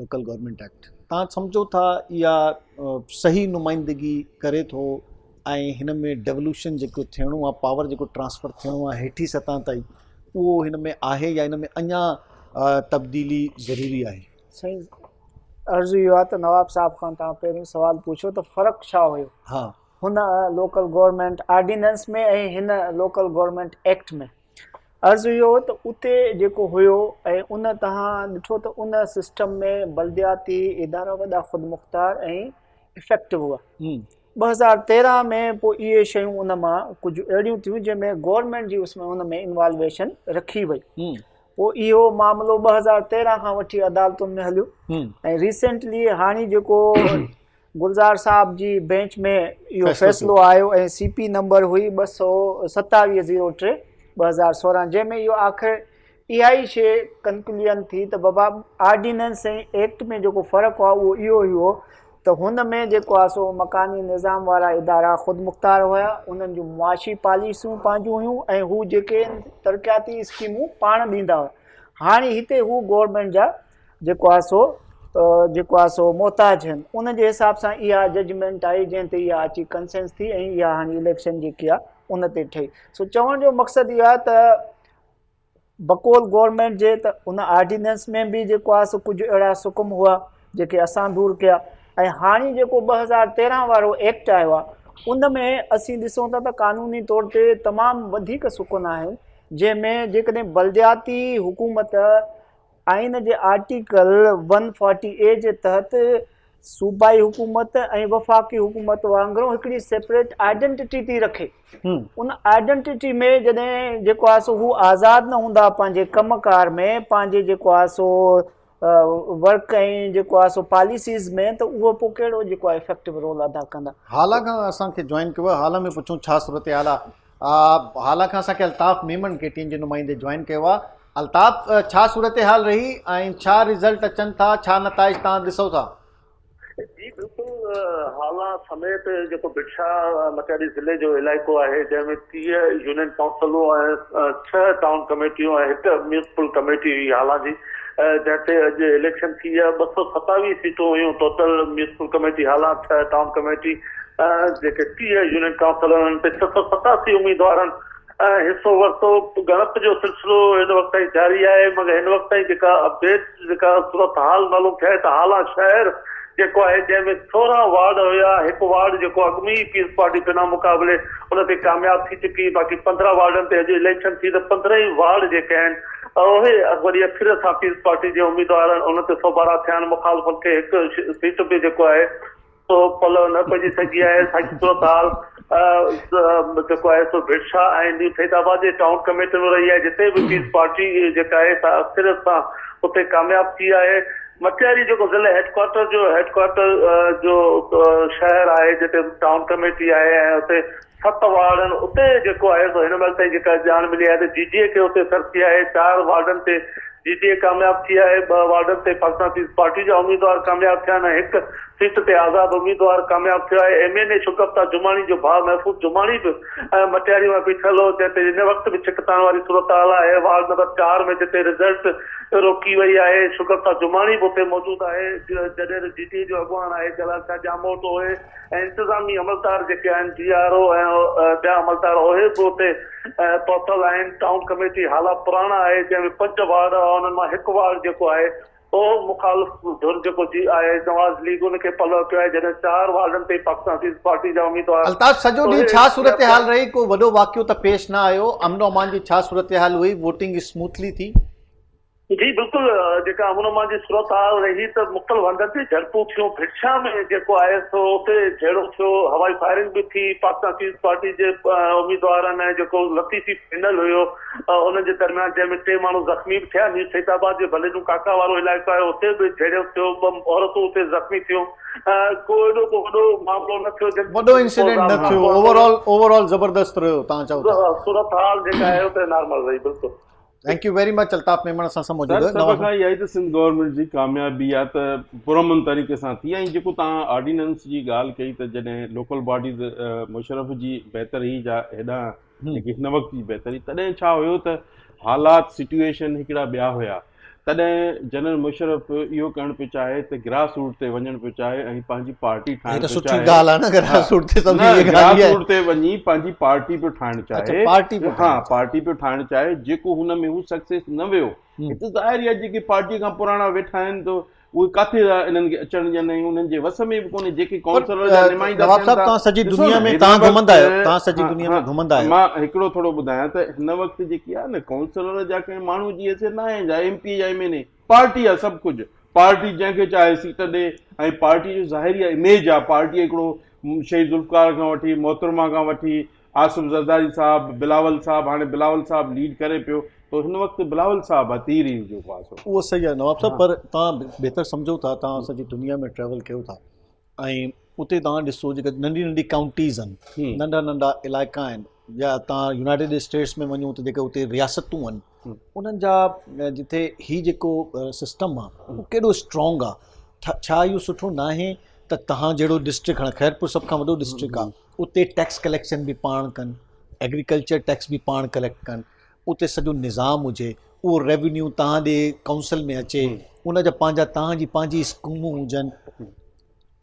لوڪل گورنمينٽ ايڪٽ توهان سمجهو ٿا اها صحيح نمائندگي ڪري ٿو ۽ هن ۾ ڊيولوشن جيڪو ٿيڻو آهي پاور جيڪو ٽرانسفر ٿيڻو آهي هيٺي سطح تائين اهو هن ۾ آهي يا هن ۾ اڃا تبديلي ضروري آهي؟ سائين عرض اهو آهي ته نواب صاحب کان توهان پهريون سوال پڇيو ته فرق ڇا هيو ها هن لوڪل گورنمينٽ آرڊيننس ۾ ۽ هن لوڪل گورنمينٽ ايڪٽ ۾. عرض اهو هو ته اتي جيڪو هيو ۽ ان تهان ڏٺو ته ان سسٽم ۾ بلدياتي ادارا وڏا خودمختار ۽ افيڪٽو هئا. 2013 ۾ پوء اهي شيون ان مان ڪجهه اهڙيون ٿيون جنهن ۾ گورنمينٽ جي اس ۾ ان ۾ انوالويشن رکي وئي. پوء اهو معاملو 2013 کان وٺي عدالتن ۾ هليو ۽ ريسينٽلي هاڻي جيڪو گلزار صاحب جي بينچ ۾ اهو فيصلو آيو ۽ سي پي نمبر هئي 227 03 2016 جنهن ۾ اهو آخر اها ئي شيء ڪنڪليون ٿي ته بابا آرڊيننس ۽ ايڪٽ ۾ جيڪو فرق آهي اهو اهو ئي هو ته هن ۾ جيڪو آهي سو مڪاني نظام وارا ادارا خودمختار هيا انهن جون معاشي پاليسيون پنهنجون هيون ۽ هو جيڪي ترقياتي اسڪيمون پاڻ ڏيندا هئا هاڻي هتي هو گورنمينٽ جا جيڪو آهي سو جيڪو آهي سو محتاج آهن ان جي حساب سان اها ججمينٽ آئي جنهن تي اها اچي ڪنسينس ٿي ۽ اها هاڻي اليڪشن جيڪي آهي ان تي ٺهي. سو چوڻ جو مقصد اهو آهي ته بقول گورنمينٽ جي ته ان آرڊيننس ۾ به جيڪو آهي سو ڪجهه اهڙا سڪم هئا جيڪي اسان دور ڪيا ۽ هاڻي جيڪو 2013 وارو ايڪٽ آيو آهي ان ۾ اسين ڏسون ٿا ته قانوني طور تي تمام وڌيڪ سڪن آهن جنهن ۾ جيڪڏهن بلدياتي حڪومت آئين جي آرٽيڪل ون فورٽي اي جي تحت صوبائي حڪومت ۽ وفاقي حڪومت وانگر هڪڙي سيپريٽ آئيڊنٽيٽي ٿي رکي ان آئيڊنٽيٽي ۾ جڏهن جيڪو آهي سو هو آزاد نه هوندا پنهنجي ڪم ڪار ۾ پنهنجي جيڪو آهي سو ورڪ ۽ جيڪو آهي سو پاليسيز ۾ ته اهو پوء ڪهڙو جيڪو آهي افيڪٽو رول ادا ڪندا. هالا کان اسان کي جوائن ڪيو آهي هالا ۾ پڇون ڇا صورتحال آهي هالا کان اسان کي الطاف ميمڻ ڪي ٽي اين جي نمائندي جوائن ڪيو آهي الطاف ڇا صورتحال رهي ۽ ڇا رزلٽ اچن ٿا ڇا نتائج توهان ڏسو ٿا؟ جي بلڪل هالا سميت جيڪو ڀٽ شاهه مٽياري ضلعي جو علائقو آهي جنهن ۾ 30 يونين ڪائونسلون ۽ 6 ٽائون ڪميٽيون ۽ هڪ ميونسپل ڪميٽي هئي هالا جي جنهن تي اڄ اليڪشن ٿي آهي 227 سيٽون هيون total municipal committee Hala 6 town committee جيڪي 30 يونين ڪائونسل انهن تي 687 اميدوارن حصو ورتو، ڳڻپ جو سلسلو هن وقت تائين جاري آهي مگر هن وقت تائين جيڪا اپڊيٽ جيڪا صورتحال معلوم ٿي آهي ته هالا شهر جيڪو آهي جنهن ۾ 16 وارڊ هيا هڪ وارڊ جيڪو اڳ ۾ ئي پيپلز پارٽي بنا مقابلي ان تي ڪامياب ٿي چڪي باقي 15 وارڊن تي اڄ اليڪشن ٿي ته 15 ئي وارڊ جيڪي آهن اهي وڏي اڪثريت سان پيپلز پارٽي جي اميدوارن ان تي سوڀارا ٿيا آهن مخالفن کي هڪ سيٽ به جيڪو آهي سو پلئه نه پئجي سگهي آهي، ساڳي صورتحال جيڪو آهي سو ڀٽ شاهه ۽ نيو سيد آباد جي ٽائون ڪميٽي ۾ رهي آهي جتي به پيپلز پارٽي جيڪا آهي سا اڪثريت سان اتي ڪامياب ٿي آهي. مٽياري جيڪو ضلعي هيڊ ڪوارٽر جو هيڊ ڪوارٽر جو شهر آهي جتي ٽائون ڪميٽي آهي ۽ اتي ست وارڊ آهن اتي جيڪو آهي سو هن مهل تائين جيڪا ڄاڻ ملي آهي ته جي ڊي اي کي اتي سرسي آهي چار وارڊن تي جي ڊي اي ڪامياب ٿي آهي ٻه وارڊن تي پاڪستان پيپلز پارٽي جا اميدوار ڪامياب ٿيا آهن ۽ هڪ سيٽ تي آزاد اميدوار ڪامياب ٿيو آهي M N A Shagufta Jamani جو ڀاء محفوظ جماڻي به مٽياري مان بيٺل هو جنهن تي هن وقت به ڇڪتاڻ واري صورتحال آهي وارڊ نمبر 4 ۾ جتي رزلٽ روڪي وئي آهي شگفتا جماڻي به اتي موجود آهي جڏهن ته جي ڊي اي جو اڳواڻ آهي جلال شاهه ڄاموٽ اهي ۽ انتظامي عملدار جيڪي آهن ڊي آر او ۽ ٻيا عملدار اهي به اتي پهتل آهن ٽائون ڪميٽي هالا پراڻا آهي جنهن ۾ پنج وارڊ هئا انهن مان هڪ وارڊ جيڪو آهي اهو مخالف ڌر جيڪو جي آهي نواز ليگ ان کي پلئه پيو آهي جڏهن چار وارڊن تي پاڪستان پيپلز پارٽي جا اميدوار الطاف سڄو ڏينهن ڇا صورتحال رهي ڪو وڏو واقعو ته پيش نه آيو امن و امان جي ڇا صورتحال هئي ووٽنگ اسموٿلي ٿي؟ جي بلڪل جيڪا امن امان جي صورتحال رهي ته مختلف هنڌن تي جهڙپون ٿيون ڀٽشاهه ۾ جيڪو آهي سو اتي جهيڙو ٿيو هوائي فائرنگ به ٿي پاڪستان پيپلز پارٽي جي اميدوارن ۽ جيڪو لطيفي پينل هيو انهن جي درميان جنهن ۾ ٽي ماڻهو زخمي به ٿيا نيو سيد آباد جي ڀليجون ڪاڪا وارو علائقو آهي اتي به جهيڙو ٿيو ٻه عورتون اتي زخمي ٿيون ڪو ايڏو ڪو وڏو معاملو نه ٿيو جنهن وڏو انسيڊنٽ نه ٿيو اوور آل اوور آل زبردست رهيو توهان چئو ٿا صورتحال جيڪا آهي اتي نارمل رهي بلڪل. Thank you very much Altaf Memon اسان سان موجود سر سڀ کان اها ئي ته سنڌ گورنمينٽ جي ڪاميابي آ ته پرامن طريقي سان ٿي ۽ جيڪو توهان آرڊيننس جي ڳالهه ڪئي ته جڏهن لوڪل باڊيز مشرف جي بهتر هئي جا هيڏانهن جيڪي هن وقت جي بهتر هئي تڏهن ڇا هيو ته حالات سچويشن هڪڙا ٻيا هيا تڏهن جنرل مشرف اهو ڪرڻ پيو چاهي ته گراس روٽ تي وڃڻ پيو چاهي ۽ پنهنجي پارٽي ٺاهڻ پيو چاهي. سٺي ڳالهه آهي نه گراس روٽ تي سڀني جي گراس روٽ تي وڃي پنهنجي پارٽي پيو ٺاهڻ چاهي. پارٽي پيو ها پارٽي پيو ٺاهڻ چاهي جيڪو هن ۾ هو سڪسيس نه ويو. هت ظاهر آهي جيڪي پارٽي کان پراڻا ويٺا آهن ته اهي ڪاٿي ٿا انهن کي اچڻ ڏين ۽ انهن جي وس ۾ به ڪونهي جيڪي ڪائونسلر جا نمائندا نواب صاحب توهان سڄي دنيا ۾ توهان گهمندا آهيو توهان سڄي دنيا ۾ گهمندا آهيو مان هڪڙو ٿورو ٻڌايان ته هن وقت جيڪي آهي نه ڪائونسلر جا ڪنهن ماڻهو جي حيثيت نه آهي جا ايم پي يا ايم اين اي پارٽي آهي سڀ ڪجهه پارٽي جنهن کي چاهي سيٽ ڏي ۽ پارٽي جو ظاهري آهي اميج آهي پارٽي هڪڙو شهيد ذوالفقار کان وٺي محترمه کان وٺي آصف زرداري صاحب بلاول صاحب هاڻي بلاول صاحب ليڊ ڪري پيو ته هن وقت بلاول صاحب آ تير ئي جيڪو آ سو. اهو صحيح آهي نواب صاحب پر توهان بهتر سمجهو ٿا توهان سڄي دنيا ۾ ٽريول ڪيو ٿا ۽ اتي توهان ڏسو جيڪا ننڍي ننڍي ڪائونٽيز آهن ننڍا ننڍا علائقا آهن يا توهان يونائيٽيڊ اسٽيٽس ۾ وڃو ته جيڪي اتي رياستون آهن انهن جا جتي هي جيڪو سسٽم آهي اهو ڪيڏو اسٽرانگ آهي ڇا اهو سٺو ناهي ته توهان جهڙو ڊسٽرڪٽ هاڻي خيرپور سڀ کان وڏو ڊسٽرڪٽ آهي اتي ٽيڪس ڪليڪشن به پاڻ ڪن ايگريڪلچر ٽيڪس به پاڻ ڪليڪٽ ڪن اتي سڄو نظام هجي اهو ريونيو تهان ڏي ڪائونسل ۾ اچي ان جا پنهنجا تهان جي پنهنجي اسڪيمون هجن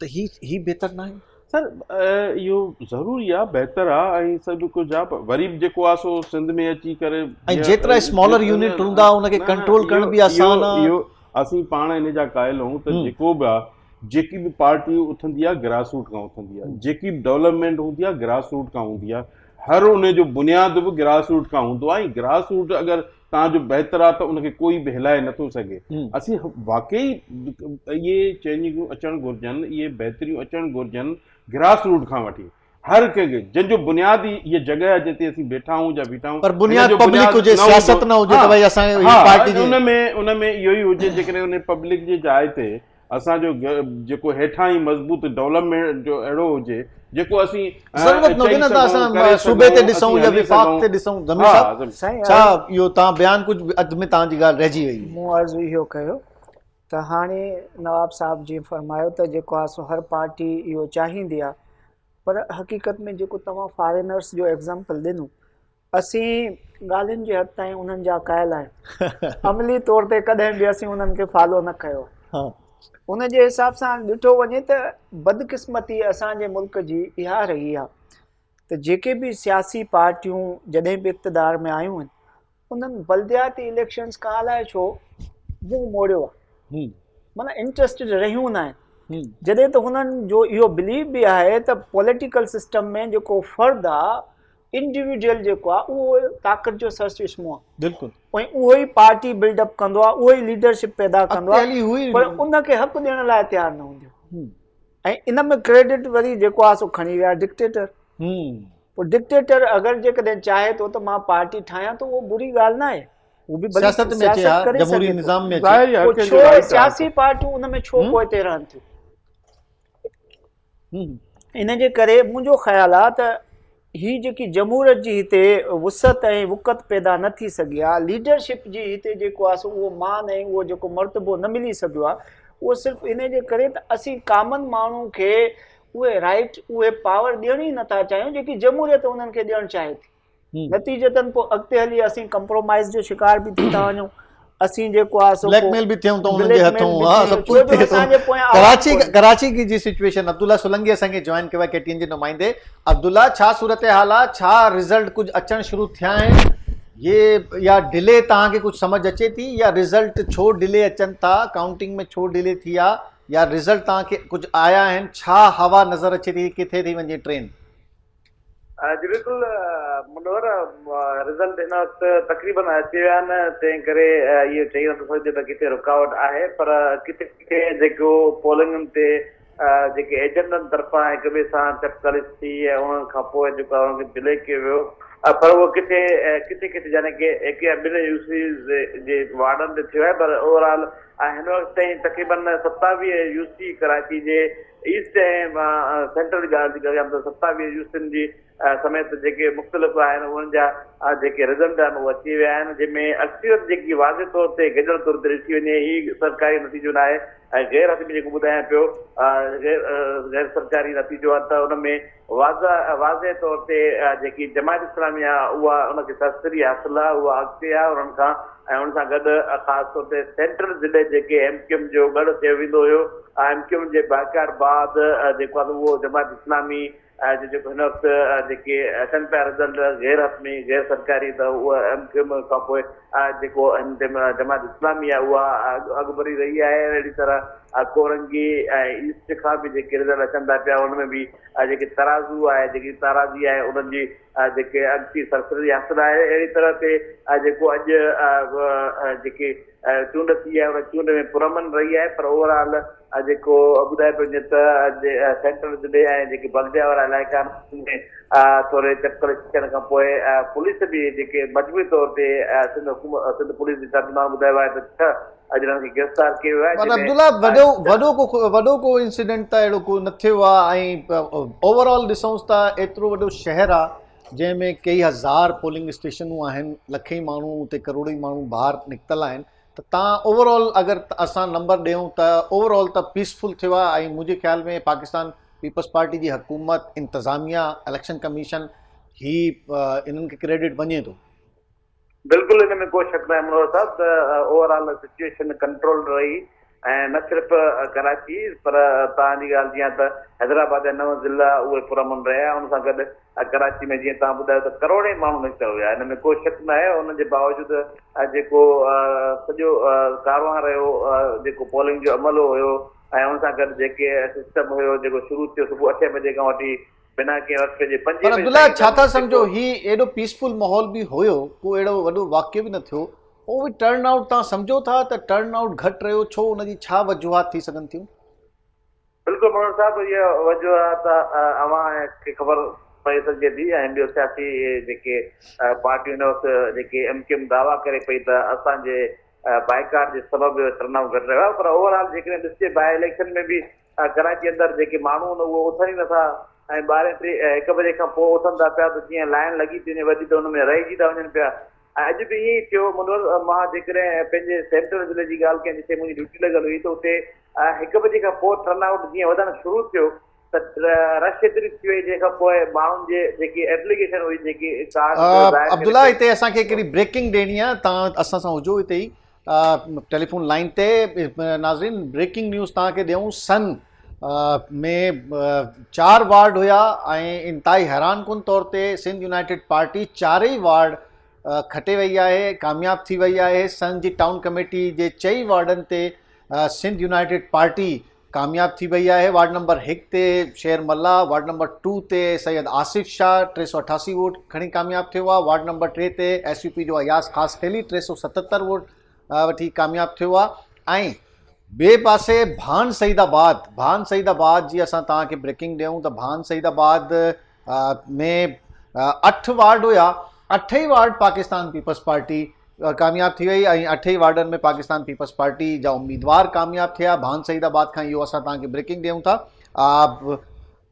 ته هي هي بهتر ناهي. سر اهو ضروري آ بهتر آ ۽ سڀ ڪجهه آ پر وري به جيڪو آ سو سنڌ ۾ اچي ڪري ۽ جيترا اسمالر يونٽ هوندا ان کي ڪنٽرول ڪرڻ به آسان آ. اهو اسين پاڻ ان جا قائل آهيون ته جيڪو به آ جيڪي به پارٽي اٿندي آ گراس روٽ کان اٿندي آ جيڪي به ڊولپمينٽ هوندي آ گراس روٽ کان هوندي آ هر ان جو بنياد به گراس روٽ کان هوندو آ ۽ گراس روٽ اگر توهان جو بهتر آ ته ان کي ڪوئي به هلائي نٿو سگهي اسين واقعي اهي چينجنگون اچڻ گهرجن اهي بهتريون اچڻ گهرجن گراس روٽ کان وٺي هر ڪنهن کي جنهن جو بنياد ئي هي جڳهه آهي جتي اسين بيٺا آهيون يا بيٺا آهيون پر بنياد پبلڪ هجي سياست نه هجي ته ڀائي اسان هي پارٽي جي ان ۾ اهو ئي هجي جيڪڏهن ان پبلڪ جي جاء تي اسان جو جيڪو هيٺان ئي مضبوط ڊولپمينٽ جو اهڙو هجي جيڪو اسين ضرورت نه هجي نه ته اسان صوبي تي ڏسون يا وفاق تي ڏسون ضمير صاحب ڇا اهو توهان بيان ڪجهه اڌ ۾ توهان جي ڳالهه رهجي وئي. مون عرض اهو ڪيو ته هاڻي نواب صاحب جيئن فرمايو ته جيڪو آهي سو هر پارٽي اهو چاهيندي آهي پر حقيقت ۾ جيڪو توهان فارينرس جو ايگزامپل ڏنو اسين ڳالهين جي حد تائين انهن جا قائل آهيون عملي طور تي ڪڏهن به اسين انهن کي فالو نه ڪيو ان جي حساب سان ڏٺو وڃي ته بدقسمتي اسان جي ملڪ جي اها رهي آهي ته جيڪي به سياسي پارٽيون جڏهن به اقتدار ۾ آيون آهن انهن بلدياتي اليڪشنز کان الائي ڇو منهن موڙيو آهي معنيٰ انٽرسٽيڊ رهيون نه آهن جڏهن ته هنن جو اهو بليف به آهي ته پوليٽيڪل سسٽم ۾ جيڪو فرد آهي انڊيويجوئل جيڪو آهي اهو طاقت جو سرچشمو آهي بلڪل ۽ اهو ئي پارٽي بلڊ اپ ڪندو آهي اهو ئي ليڊرشپ پيدا ڪندو آهي پر ان کي حق ڏيڻ لاء تيار نه هونديون ۽ ان ۾ ڪريڊٽ وري جيڪو آهي سو کڻي ويا ڊڪٽيٽر پوء ڊڪٽيٽر اگر جيڪڏهن چاهي ٿو ته مان پارٽي ٺاهيان ته اهو بري ڳالهه نه آهي هو به سياست ۾ اچي ها جمهوري نظام ۾ اچي پوء ڇو سياسي پارٽيون ان ۾ ڇو پوئتي رهن ٿيون ان جي ڪري منهنجو خيال آهي ته هي جيڪي جمهوريت جي هتي وسعت ۽ وقعت پيدا نه ٿي سگهي آهي ليڊرشپ جي هتي جيڪو آهي سو اهو مان ۽ اهو جيڪو مرتبو نه ملي سگهيو آهي اهو صرف ان جي ڪري ته اسين ڪامن ماڻهو کي اهي رائٽ اهي پاور ڏيڻ ئي نٿا چاهيون جيڪي جمهوريت انهن کي ڏيڻ چاهي ٿي نتيجتن پوء اڳتي هلي اسين ڪمپرومائز جو شڪار به ٿي ٿا وڃون اسين جيڪو آهي سو بليڪ ميل به ٿيون ته انهن جي هٿون ها سڀ ڪجهه ٿئي ٿو ڪراچي ڪراچي جي سچويشن عبدالله سولنگي اسان کي جوائن ڪيو آهي ڪي ٽي اين جي نمائندي عبدالله ڇا صورتحال آهي ڇا رزلٽ ڪجهه اچڻ شروع ٿيا آهن يي يا ڊلي توهان کي ڪجهه سمجهه اچي ٿي يا رزلٽ ڇو ڊلي اچن ٿا ڪائونٽنگ ۾ ڇو ڊلي ٿي آ يا رزلٽ توهان کي ڪجهه آيا آهن ڇا هوا نظر اچي ٿي ڪٿي ٿي وڃي ٽرين جي بلڪل منور رزلٽ هن وقت تقريبن اچي ويا آهن تنهن ڪري اهو چئي نٿو سگهجي ته ڪٿي رڪاوٽ آهي پر ڪٿي ڪٿي جيڪو پولنگن تي جيڪي ايجنٽن طرفان هڪ ٻئي سان چپقلش ٿي ۽ انهن کان پوء جيڪو آهي انهن کي ڊلي ڪيو ويو پر اهو ڪٿي ڪٿي ڪٿي يعني ڪي هڪ يا ٻن يو سيز جي وارڊن تي ٿيو آهي پر اوور آل هن وقت تائين تقريبن 27 يو سي ڪراچي جي ايسٽ ۽ سينٽرل جي ڳالهه ٿي ڪريان ته 27 يوسين جي سميت جيڪي مختلف آهن انهن جا جيڪي رزلٽ آهن اهي اچي ويا آهن جنهن ۾ اڪثريت جيڪي واضح طور تي گڏيل طور تي ڏٺي وڃي هي سرڪاري نتيجو ناهي ۽ غير حتمي جيڪو ٻڌايان پيو غير غير سرڪاري نتيجو آهي ته ان ۾ واضح واضح طور تي جيڪي جماعت اسلامي آهي اها ان کي سرسري حاصل آهي اها اڳتي آهي انهن کان ۽ ان سان گڏ خاص طور تي سينٽرل ضلعي جيڪي ايم ڪيو ايم جو ڳڙهه چيو ويندو هيو ايم ڪيو ايم جي بائيڪاٽ بعد جيڪو آهي اهو جماعت اسلامي جو جيڪو هن وقت جيڪي اچن پيا رزلٽ غير حتمي غير سرڪاري ته اهو ايم ڪيو ايم کان پوء جيڪو هن تي جماعت اسلامي آهي اها اڳڀري رهي آهي اهڙي طرح ڪورنگي ۽ ايسٽ کان به جيڪي رزلٽ اچن ٿا پيا ان ۾ به جيڪي ترازو آهي جيڪي تارازي آهي انهن جي جيڪي اڳتي سرفرازي حاصل آهي اهڙي طرح تي جيڪو اڄ جيڪي چونڊ ٿي آهي ان چونڊ ۾ پرامن رهي آهي پر اوور آل جيڪو ٻڌايو پيو وڃي ته سينٽرل ضلعي ۽ جيڪي بلديا وارا علائقا آهن ان ۾ ٿوري چپڪل ٿيڻ کان پوء پوليس به جيڪي مجموعي طور تي سنڌ حڪومت سنڌ پوليس جي ترجمان ٻڌايو آهي ته ڇهه ڄڻن کي گرفتار ڪيو ويو آهي پر عبدالله وڏو وڏو ڪو وڏو ڪو انسيڊنٽ ته اهڙو ڪو نه ٿيو آهي ۽ اوور آل ڏسونس ته ايترو وڏو شهر آهي جنهن ۾ ڪيئي هزار پولنگ اسٽيشنون آهن لکين ماڻهو اتي ڪروڙين ماڻهو ٻاهر نڪتل آهن ته تان اوور آل اگر اسان نمبر ڏيون ته اوور آل ته پيسفل ٿيو آهي ۽ منهنجي خيال ۾ پاڪستان پيپلز پارٽي جي حڪومت انتظاميا اليڪشن ڪميشن هي انهن کي ڪريڊٽ وڃي ٿو. بلڪل ان ۾ ڪو شڪ ناهي منور صاحب ته اوور آل سچوئيشن ڪنٽرول رهي ۽ نه صرف ڪراچي پر توهان جي ڳالهه جيان ته حيدرآباد جا نو ضلعا اهي پرامن رهيا ان سان گڏ ڪراچي ۾ جيئن توهان ٻڌايو ته ڪروڙين ماڻهو نڪتا هيا ان ۾ ڪو شڪ نه آهي ان جي باوجود جيڪو سڄو ڪاروان رهيو جيڪو پولنگ جو عملو هيو ۽ ان سان گڏ جيڪي سسٽم هيو جيڪو شروع ٿيو صبح اٺين بجي کان وٺي بنا ڪنهن وقفي جي پنجين پر بجي عبدالله تائين ڇا ٿا جيڪو سمجهو هي ايڏو پيسفل ماحول به هيو ڪو اهڙو وڏو واقعو به نه ٿيو پوء به ٽرن آئوٽ توهان سمجهو ٿا ته ٽرن آئوٽ گهٽ رهيو ڇو ان جي ڇا وجوهات ٿي سگهن ٿيون؟ بلڪل منور صاحب اها وجوهات اوهان کي خبر پئي سگهجي ٿي ۽ ٻيو سياسي جيڪي پارٽيون هن وقت جيڪي ايم ڪيو ايم دعويٰ ڪري پئي ته اسان جي بائيڪاٽ جي سبب ٽرن آئوٽ گهٽ رهيو آهي پر اوور آل جيڪڏهن ڏسجي باء اليڪشن ۾ به ڪراچي اندر جيڪي ماڻهو آهن اهي اٿن ئي نٿا ۽ ٻارهين ٽي هڪ بجي کان پوء اٿن ٿا پيا ته جيئن لائين لڳي ٿي وڃي وڏي ته ان ۾ رهجي ٿا وڃن پيا ۽ اڄ به ائين ئي ٿيو منور مان جيڪڏهن پنهنجي سينٽرل ضلعي جي ڳالهه ڪيان جتي منهنجي ڊيوٽي لڳل هئي ته اتي هڪ بجي کان پوء ٽرن آئوٽ جيئن وڌڻ شروع ٿيو ته رش ايتري ٿي وئي جنهن کان پوء ماڻهن جي جيڪي ايپليڪيشن هئي جيڪي ڪارڊ ظاهر ڪري عبدالله پئي هتي اسان کي هڪڙي بريڪنگ ڏيڻي آهي توهان اسان سان هجو هتي ئي ٽيليفون لائين تي ناظرين بريڪنگ نيوز توهان کي ڏيون سن ۾ چار وارڊ هيا ۽ انتهائي حيران ڪن طور تي سنڌ يونائيٽيڊ پارٽي چارئي وارڊ کٽي وئي آهي ڪامياب ٿي وئي آهي سن جي ٽائون ڪميٽي جي چئي وارڊن تي سنڌ يونائيٽيڊ پارٽي ڪامياب ٿي وئي آهي وارڊ نمبر هڪ تي شير ملاح وارڊ نمبر ٽو تي سيد آصف شاهه 388 ووٽ کڻي ڪامياب ٿيو آهي وارڊ نمبر ٽي تي ايس يو پي جو اياز خاصخيلي 377 ووٽ وٺي ڪامياب ٿيو آهي ۽ ٻئي پاسي ڀان سعيد آباد ڀان سعيد آباد جي اسان توهان کي بريڪنگ ڏيون ته ڀان سعيد آباد ۾ اٺ وارڊ هيا اٺ ئي وارڊ پاڪستان پيپلز پارٽي ڪامياب ٿي وئي ۽ اٺ ئي وارڊن ۾ پاڪستان پيپلز پارٽي جا اميدوار ڪامياب ٿيا ڀان سعيد آباد کان اهو اسان توهان کي بريڪنگ ڏيون ٿا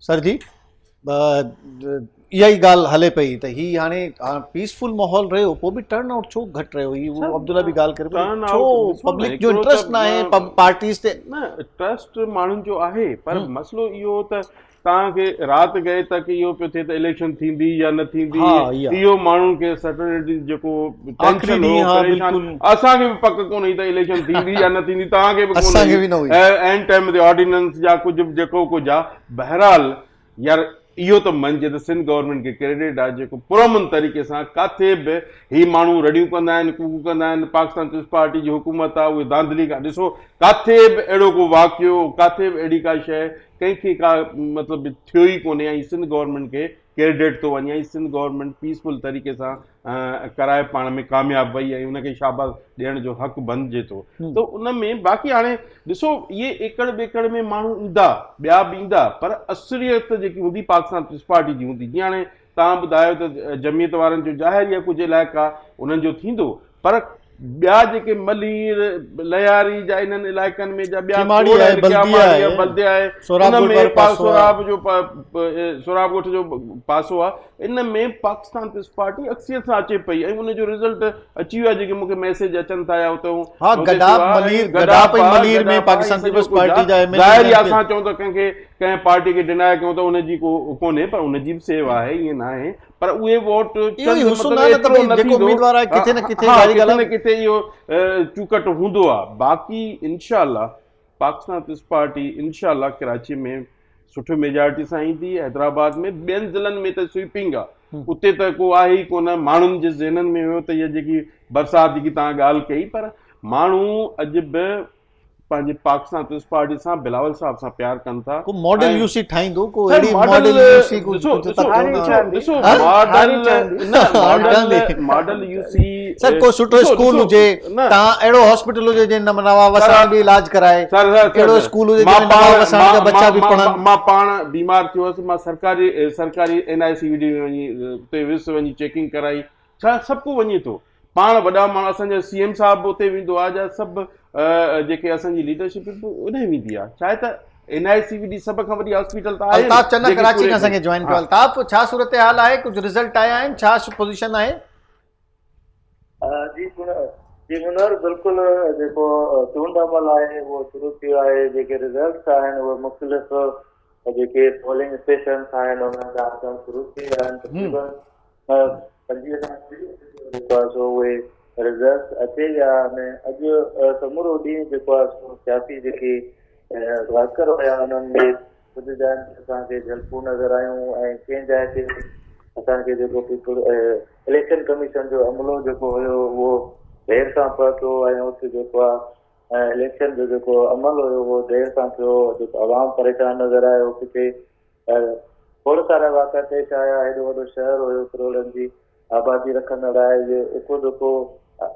سر جي اها ئي ڳالهه هلي پئي ته هي هاڻي پيسفل ماحول رهيو پوء به ٽرن آئوٽ ڇو گهٽ رهيو هي اهو عبدالله به ڳالهه ڪري پيو ڇو پبلڪ جو انٽرسٽ نه آهي پارٽيز تي نه ٽرسٽ ماڻهن جو آهي پر مسئلو اهو ته توهان کي رات گئي تڪ اهو پيو ٿئي ته اليڪشن ٿيندي يا نه ٿيندي اهو ماڻهن کي سرٽنٽي جيڪو ٽينشن هو پريشان اسان کي به پڪ ڪونه هئي ته اليڪشن ٿيندي يا نه ٿيندي توهان کي به ڪونه هئي اين ٽائيم تي آرڊيننس يا ڪجهه به جيڪو ڪجهه آهي بهرحال يار اهو ته مڃجي ته سنڌ گورنمينٽ کي ڪريڊٽ آهي جيڪو پرامن طريقي سان ڪاٿي به هي ماڻهو رڙيون ڪندا آهن ڪوڪون ڪندا آهن پاڪستان پيپلز پارٽي جي حڪومت آهي اهي ڌانڌلي کان ڏسو ڪاٿي به اهڙو ڪو واقعو ڪاٿي به اهڙي ڪا شيء ڪنهن کي ڪا مطلب ٿيو ئي ڪونهي ۽ سنڌ گورنمينٽ کي ڪريڊٽ ٿو وڃي ۽ سنڌ گورنمينٽ پيسفل طريقي سان ڪرائي پاڻ ۾ ڪامياب وئي ۽ ان کي شاباس ڏيڻ جو حق بنجي ٿو ته ان ۾ باقي هاڻي ڏسو اهي ايڪڙ ٻيڪڙ ۾ ماڻهو ايندا ٻيا به ايندا پر اثريت جيڪي هوندي پاڪستان پيپلز پارٽي جي هوندي جيئن هاڻي توهان ٻڌايو ته جمعيت وارن جو ظاهر يا ڪجهه علائقا انهن جو ٿيندو پر ٻيا جيڪي ملير لياري جا انهن علائقن ۾ جا ٻيا کوڙ آهن ڪياماڙي آهي بلديه آهي ان ۾ سهراب جو سهراب ڳوٺ جو پاسو آهي ان ۾ پاڪستان پيپلز پارٽي اڪثريت سان اچي پئي ۽ ان جو رزلٽ اچي ويو آهي جيڪي مونکي ميسيج اچن ٿا يا اتي ها گڏاپ ملير گڏاپ ۽ ملير ۾ پاڪستان پيپلز پارٽي جا ايم اين ظاهر آهي اسان چئون ته ڪنهن کي ڪنهن پارٽي کي ڊنائي ڪيون ته ان جي ڪو ڪونهي پر ان جي به سيو آهي ائين ناهي پر اهي ووٽ اهو ئي حسن آهي نه ته ڀئي جيڪو اميدوار آهي ڪٿي نه ڪٿي ظاهري ڳالهه ڪٿي نه ڪٿي اهو چوڪٽ هوندو آهي باقي انشاء الله پاڪستان پيپلز پارٽي انشاء الله ڪراچي ۾ سٺي ميجارٽي سان ايندي حيدرآباد ۾ ٻين ضلعن ۾ ته سوئپنگ آهي اتي ته ڪو آهي ئي ڪونه ماڻهن جي ذهنن ۾ هيو ته اها جيڪي برسات جيڪي توهان ڳالهه ڪئي پر ماڻهو اڄ به پنهنجي پاڪستان پيپلز پارٽي سان بلاول صاحب سان پيار ڪن ٿا. ڪو ماڊل يو سي ٺاهيندو ڪو اهڙي ماڊل يو سي ڪو ڪجهه ته ٿيو نه ڏسو ماڊل نه ماڊل ماڊل يو سي سر ڪو سٺو اسڪول هجي تان اهڙو هاسپيٽل هجي جنهن ۾ نواب وساڻ به علاج ڪرائي اهڙو اسڪول هجي جنهن ۾ نواب وساڻ جا ٻچا به پڙهن. مان پاڻ بيمار ٿيو هوس مان سرڪاري سرڪاري اين آء سي وي ڊي ۾ وڃي اتي ويس وڃي چيڪنگ ڪرائي ڇا سڀ ڪو وڃي ٿو پاڻ وڏا ماڻهو اسان جا سي ايم صاحب به اتي ويندو آهي جا سڀ جيڪي اسان جي ليڊرشپ به اوڏانهن ويندي آهي ڇا آهي ته اين آء سي وي ڊي سڀ کان وڏي هاسپيٽل ته آهي الطاف چنا ڪراچي کان اسان کي جوائن ڪيو الطاف ڇا صورتحال آهي ڪجهه رزلٽ آيا آهن ڇا پوزيشن آهي جي جي منور بلڪل جيڪو چونڊ عمل آهي اهو شروع ٿي ويو آهي جيڪي رزلٽس آهن اهي مختلف جيڪي پولنگ اسٽيشنس آهن انهن جا اچڻ شروع ٿي ويا آهن تقريبن 25 کان 30 جيڪو آهي سو اهي رزلٽس اچي ويا آهن اڄ سمورو ڏينهن جيڪو آهي سو سياسي جيڪي ورڪر هيا انهن ۾ ڪجهه جاين تي اسان کي جهلڪون نظر آيون ۽ ڪنهن جاء تي اسان کي جيڪو پيپل اليڪشن ڪميشن جو عملو جيڪو هيو اهو دير سان پهتو ۽ اتي جيڪو آهي اليڪشن جو جيڪو عمل هيو اهو دير سان ٿيو جيڪو عوام پريشان نظر آيو ڪٿي کوڙ سارا واقعا پيش آيا هيڏو وڏو شهر هيو ڪروڙن جي آبادي رکندڙ آهي اهو اڪو دڪو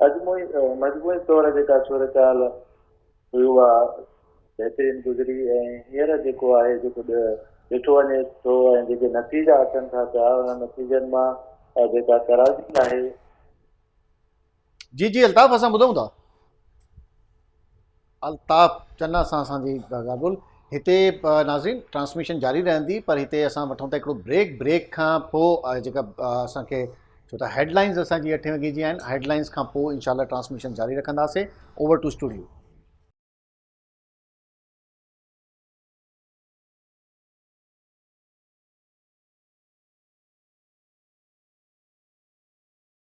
اجموعي مجموعي طور جيڪا صورتحال هئي اها بهترين گذري ۽ هينئر جيڪو آهي جيڪو ڏٺو وڃي ٿو ۽ جيڪي نتيجا اچن ٿا پيا انهن نتيجن مان جيڪا ترازي آهي جي جي الطاف اسان ٻڌون ٿا الطاف چنا سان اسان جي ڳالهه ٻولهه هتي ناظرين ٽرانسميشن جاري رهندي پر هتي اسان وٺون ٿا هڪڙو بريڪ بريڪ کان پوء جيڪا اسان کي ڇو ته هيڊ لائنز اسان جي اٺين وڳي جي آهن هيڊ لائنز کان پوء انشاء الله ٽرانسميشن جاري رکنداسين اوور ٽو اسٽوڊيو.